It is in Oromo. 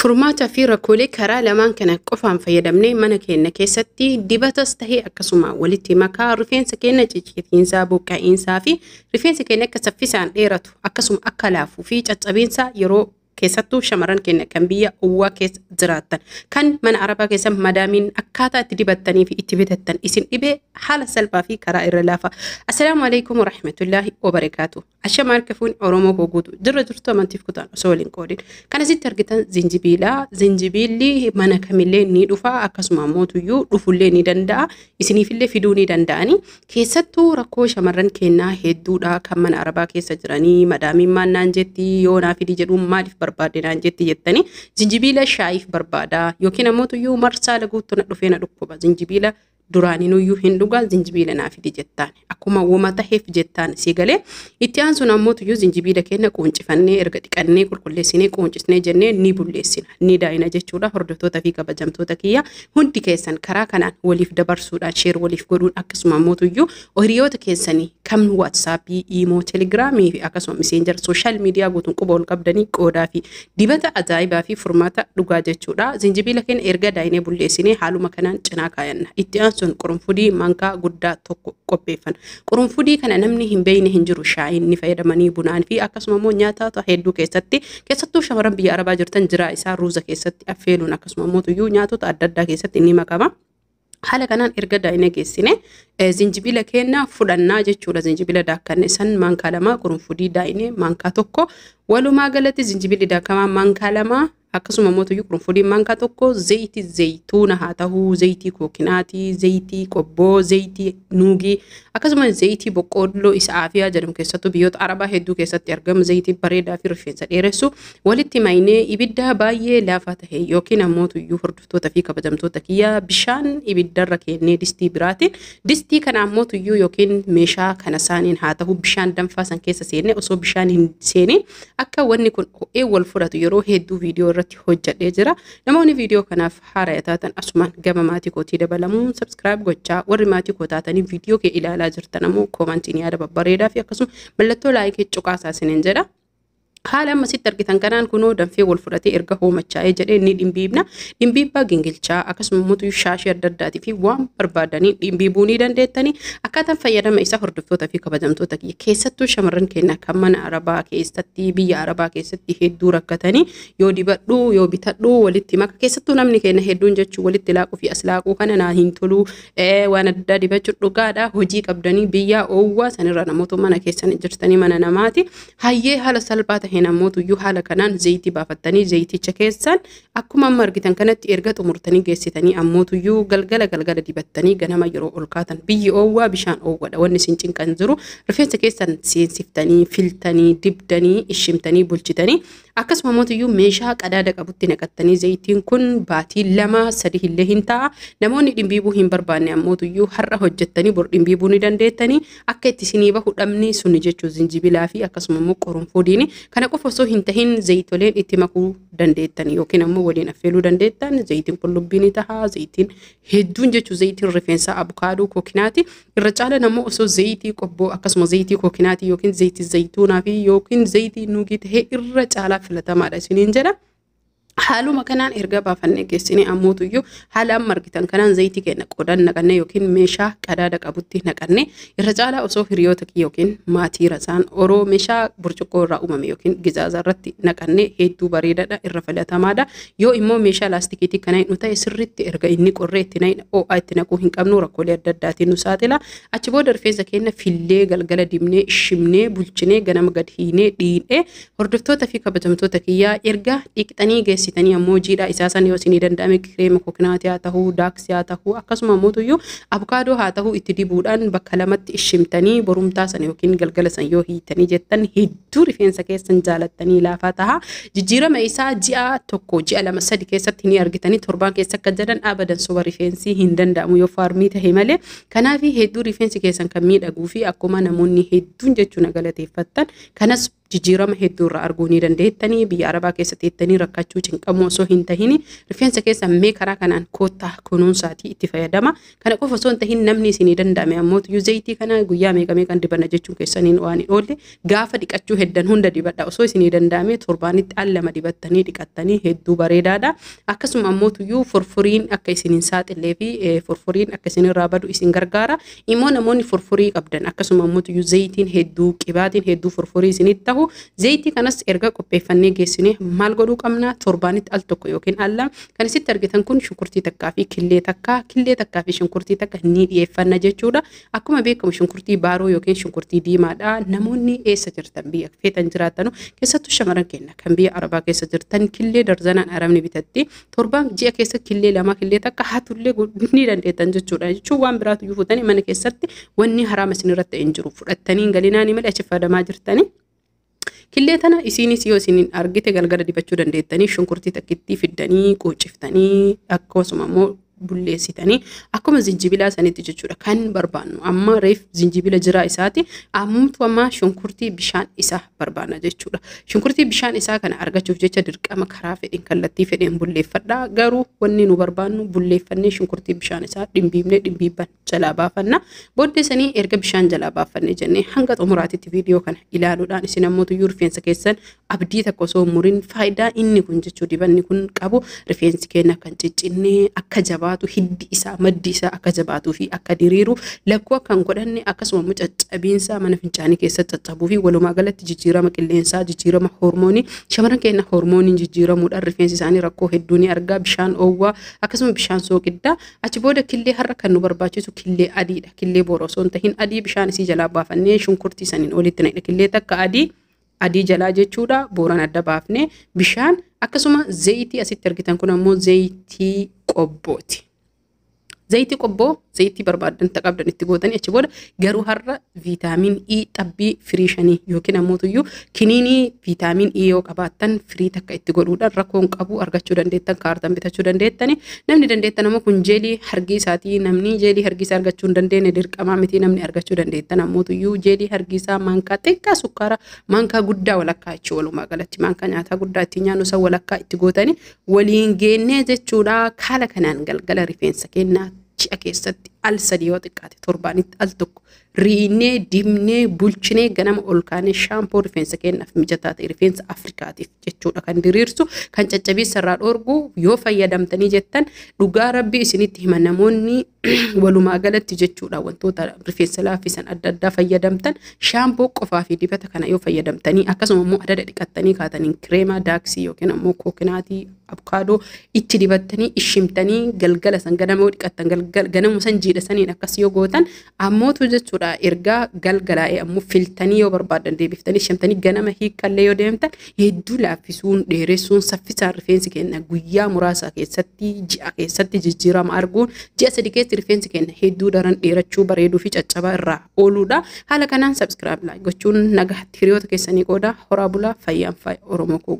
Furmaataa fi rakkoolee karaa lamaan kana qofaan fayyadamnee mana keenya keessatti dibatas tahee akkasuma walitti makaa rifeensa keenya ciccitiinsaa, buqqa'iinsaa fi rifeensa keenya akka saffisaan dheeratu akkasuma akka laafuu fi caccabiinsa yeroo keessattuu shamarran keenya kan biyya uwwaa keessa jiraattan kan mana arabaa keessa madaamiin akkaataa itti dibattanii fi itti bitattan isin dhibee haala salphaa fi karaa irra laafa. Assalaamu alaikum warahmatullaahi wabarakaatu. Ashama harka fuun Oromoo koo guutuu jirra jirtu amantiif kutaan osoo waliin qoodin. Kan asitti argitan zinjibiilaa. Zinjibiilli mana kamillee ni dhufa, akkasuma mootuyyuu dhufullee ni danda'a, isiniifillee fiduu ni danda'ani. Keessattuu rakkoo shamarran keenyaa hedduudha kan mana arabaa keessa jiranii madaamiin maal naan jetti, yoo naa fidi jedhuun maaliif barbaadde naan jetti jettanii zinjibiila shaayiif barbaada yookiin ammoo tuyyuu marsaa laguutti na dhufee na dhukkuba, zinjibiila duraaninuyyuu hin dhugaa, zinjibiila naa fidi jettaan akkuma wama taheef jettaan si galee. Itti aansuun ammoo tuyyuu zinjibiila keenya quuncifannee erga dhiqannee qulqulleessinee quuncisnee jennee ni bulleessina, ni daa'ina jechuudha. Hordoftoota fi kabajamtoota kiyya, hundi keessan karaa kanaan waliif dabarsuudhaan, share waliif godhuun, akkasuma ammoo tuyyuu hiriyoota keessanii kan WhatsAppii, imo, Telegramii fi akkasuma Messenger, social media guutuun quba ol qabdanii qoodaa fi dibata ajaa'ibaa fi furmaata dhugaa jechuudha. Zinjibiila keenya erga daa'inee bulleessinee haaluma kanaan cinaa kaayanna. Itti aansuun qurunfudii maankaa guddaa tokko qopheeffanna. Qurunfudii kana namni hin beekne hin jiru. Shaayiin ni fayyadamanii, bunaan fi akkasuma immoo nyaata hedduu keessatti, keessattuu shamarran biyya arabaa jirtan jiraa isaa ruuza keessatti affeeluun akkasuma immoo tuyyuu nyaatota adda addaa keessatti ni makama. Haala kanaan erga daa'ina geessine zinjibila keenya fudhannaa jechuudha. Zinjibila daakkanne san maankaa 2, qurunfudii daa'ine maankaa 1, walumaa galatti zinjibilli daakamaa maankaa 2, akkasuma immoo tuyyuu qurunfudiin maankaa 1, zayitii zayituuna haa ta'uu, zayitii kookinaatii, zayitii qobboo, zayitii nuugii, akkasuma zayitii boqqoolloo isa aafiyaa jedhamu keessattuu biyyoota arabaa hedduu keessatti argamu, zayitii bareedaa fi rifeensa dheeressu walitti maynee ibidda baay'ee laafaa ta'e yookiin ammoo tuyyuu, hordoftoota fi kabajamtoota kiyya, bishaan ibiddarra kennee distii biraatiin, distii kana ammoo tuyyuu yookiin meeshaa kana saaniin haa ta'u, bishaan danfaa san keessa seenne osoo bishaan hin seenin akka wanni kun ho'ee wal fudhatu yeroo hedduu viidiyoo irratti hojjedhee jira. Namoonni viidiyoo kanaaf haaraa taatan asumaan gama maatii kootii dabalamuun subscribe gochaa, warri maatii koo taatanii viidiyoo kee ilaalaa jirtan ammoo commentiin yaada babbareedaa fi akkasuma mallattoo likeii cuqaasaa isiniin jedha. Haala ammasitti argitan kanaan kunoo danfee wal fudhatee erga hoomachaa'ee jedhee ni dhimbiibna. Dhimbiibbaa gingilchaa akkasuma immoo shaashii adda addaatii fi waan barbaadanii dhimbiibuu ni dandeettanii. Akkaataan fayyadama isaa, hordoftoota fi kabajamtoota kiyya, keessattuu shamarran keenya kan mana arabaa keessatti, biyya arabaa keessatti hedduu rakkatanii yoo dibadhuu yoo bitadhuu walitti maka, keessattuu namni keenya hedduun jechuun walitti laaquu fi as laaquu kana naa hin toluu, waan adda addaa dibachuu dhugaadha. Hojii qabdanii biyya oowwaa sanirra namoota mana keessan jirtanii mana namaati. Hayyee, haala salphaa ta'een ammoo haala kanaan zayitii baafattanii zayiticha keessaan akkuma amma argitan kanatti erga xumurtanii geessitanii ammootuyyuu galgala galgala dibattanii ganama yeroo ol kaatan, biyyi oowwaa bishaan oowwadha, wanni isin cinqan jiru, rifeensa keessan seensiftanii filtanii dibdanii ishimtanii bulchitanii akkasuma ammootuyyuu meeshaa qadaada qabutti naqattanii zayitiin kun baatii 2 3 illee hin ta'a. Namoonni dhimbiibuu hin barbaanne ammootuyyuu har'a hojjettanii bor dhimbiibuu ni dandeettanii, akka itti isinii bahu dhabni suni jechuun zinjibilaa fi akkasuma immoo qorunfuudiini. Kana qofa osoo hin tahin zayitoleen itti makuu dandeettan yookiin ammoo waliin affeeluu dandeettan. Zayitiin qullubbii ni taha, zayitiin hedduun jechuun zayitiin rifeensaa, abukaadoo, kookinaati. Irra caalaan ammoo osoo zayitii qobboo akkasuma zayitii kookinaatii yookiin zayitii zayituunaa fi yookiin zayitii nuugii tahee irra caalaa filatamaadha isiniin jedha. Haaluma kanaan erga baafannee geessine ammootuyyuu haala amma argitan kanaan zayitii keenya qodan naqannee yookiin meeshaa qadaada qabutti naqannee, irra caalaa osoo hiriyoota kiyya yookiin maatii rasaan oroo meeshaa burcuqqoo irraa uumame yookiin gizaaza irratti naqannee hedduu bareedaadha, irra filatamaadha. Yoo immoo meeshaa laastikiitii kana hin ta'e, sirriitti erga inni qorree itti naqne, ho'aa itti naquu hin qabnu, rakkoolee adda addaatiin nu saaxila. Achi booda rifeensa keenya fillee galgala dibnee shimnee bulchinee ganama gad hiinee dhiinee, hordoftoota fi kabajamtoota kiyyaa, erga dhiqxanii geessitanii ammoo jiidhaa isaa san yoo isinii danda'ame kireema kokonaatii haa ta'uu, daaksii haa ta'uu, akkasuma ammoo abukaadoo haa ta'uu, itti dibuudhaan bakka lamatti ishimtanii borumtaa sana yookiin galgala san yoo hiitanii jettan hedduu rifeensa keessan jaalattanii laafaa taha. Jijjiirama isaa ji'a 1, ji'a 2, 3 keessatti ni argitanii. Torbaan keessa akka jedhan abadan soba, rifeensi hin danda'amu yoo faarmii tahe malee. Kanaaf hedduu rifeensi keessan kan miidhaguu fi akkuma namoonni hedduun jechuun galateeffattan kanas Jijjiirama hedduu irraa arguu ni dandeettanii. Biyya Arabaa keessa teettanii rakkachuu cinqamuu osoo hin tahin, rifeensa keessa mee karaa kanaan koottaa kunuunsaatii itti fayyadama. Kana qofa osoo hin tahin, namni isinii danda'ame ammoo zayitii kana guyyaa meeqa meeqan dibanna jechuun keessaniin waan hin oolle, gaafa dhiqachuu heddan hunda dibadha. Osoo isinii danda'ame torbaanitti al lama dibattanii dhiqattanii hedduu bareedaadha. Akkasuma ammoo tuyyuu furfuriin akka isin hin saaxillee fi furfuriin akka isinirraa badu isin gargaara. Immoo namoonni furfurii qabdan, akkasuma ammoo tuyyuu zayitiin hedduu, qibaatiin hedduu furfurii isinitti ta'u, zayitii kanas erga qopheeffannee geessinee maal godhuu qabna? Torbaanitti al tokko yookiin al lama. Kan isitti argitan kun shunkurtii takkaa fi killee takka, killee takkaa fi shunkurtii takka ni dhiyeeffanna jechuudha. Akkuma beekamu shunkurtii baaroo yookiin shunkurtii diimaadha. Namoonni eessa jirtan, biyya feetan jiraattanu, keessattuu shamarran keenya kan biyya Arabaa keessa jirtan, killee darzanaan Arabni bitatti, torbaan ji'a keessa killee lama, killee takka hatullee ni dandeettan jechuudha. Jechuun waan biraatu iyyuu fuutanii mana keessatti wanni haraama isinirratti hin jiru, fudhattanii hin galinaanii malee achi fayyadamaa jirtanii. Killee tana isinis yoo isin argite galgala dibachuu dandeettanii. Shunkurtii takkitti fiddanii quuciftanii, akkasuma immoo bulleessitanii akkuma zinjibilaa sanitti jechuudha kan barbaannu. Amma reef zinjibila jiraa isaati, ammumtu amma shunkurtii bishaan isaa barbaanna jechuudha. Shunkurtii bishaan isaa kana argachuuf jecha dirqama karaa fedhiin, kallattii fedhiin bulleeffadha. Garuu wanni nu barbaannu bulleeffannee shunkurtii bishaan isaa dhimbiibnee dhimbiibban jalaa baafanna. Booddee sanii erga bishaan jalaa baafannee jennee, hanga xumuraatitti viidiyoo kana ilaaluudhaan isin ammoo tuyyuu rifeensa keessan abdii takka osoo muriin faayidaa inni kun jechuu dibanni kun qabu, rifeensi keenya kan ciccinnee akka jabaatu, hiddi isaa, maddi isaa akka jabaatuu fi akka diriiru, lakkoo akka hin godhanne, akkasuma immoo caccabiinsa mana fincaanii keessatti caccabuu fi walumaa galatti jijjiirama qilleensaa, jijjiirama hormoonii, shamarran keenya hormooniin jijjiiramuudhaan rifeensi isaanii rakkoo hedduu ni argaa. Bishaan oowwaa, akkasuma bishaan sooqiddaa. Achi booda killee, har'a kan nu barbaachisu killee adiidha. Killee boora osoo hin tahin adii bishaan isii jalaa baafannee shunkurtii saniin olitti naqna. Killee takka adii, adii jalaa jechuudha, booran adda baafnee bishaan, akkasuma zayitii asitti argitan kun ammoo zayitii qobbooti. Zayitii qobboo, zayitii barbaadan qabdan itti gootanii, achi booda garuu har'a viitaamin E xabbii firii 5 yookiin ammoo tuyyuu kiniinii viitaamin E yoo qabaattan firii takka itti godhuudhaan rakkoon qabu, argachuu dandeettan, kaartan bitachuu dandeettani. Namni dandeettan ammoo kun jeelii hargii isaatii. Namni jeelii hargii isaa argachuu hin dandeenye dirqamaa miti. Namni argachuu dandeettan ammoo tuyyuu jeelii hargii isaa maankaa xiqqaa, sukkaara maankaa guddaa walakkaa jechuu, walumaa galatti maankaa nyaataa guddaa ittiin nyaannu san walakkaa itti gootanii waliin geennee jechuudha. Haala kanaan galgala rifeensa kennaa ji'a keessatti al sadi, yoo xiqqaate torbaanitti al tokko riinee, dibnee, bulchinee, ganama ol kaanee shaampoo rifeensa keenyaaf mijataa ta'e, rifeensa Afrikaatiif jechuudha, kan diriirsu, kan caccabiinsa irraa dhoorgu yoo fayyadamtanii jettan, dhugaa Rabbii isinitti hima, namoonni walumaa galatti jechuudha wantoota rifeensa laaffisan adda addaa fayyadamtan, shaampoo qofaa fi dibata kana yoo fayyadamtanii, akkasuma immoo adada dhiqattanii kaatanii kireema daaksii yookiin ammoo kookinaatii abukaadoo itti dibattanii ishimtanii, galgala san ganama yoo dhiqattan ganama san jiidha saniin akkas yoo gootan ammootu jechuudha, ergaa galgalaa'ee ammoo filtanii yoo barbaadan deebiftanii ishimtanii ganama hiikallee yoo deemtan, hedduu laaffisuun, dheeressuun, saffisaan rifeensi keenya guyyaa muraasa keessatti, ji'a keessatti jijjiirama arguun, ji'a 3 keessatti rifeensi keenya hedduu daran dheerachuu, bareeduu fi caccabaa irraa ooluudha. Haala kanaan subscribe, like gochuun nagaatti hiriyoota keessanii qooda. Horaa bulaa, fayyaan faaya Oromoo koo.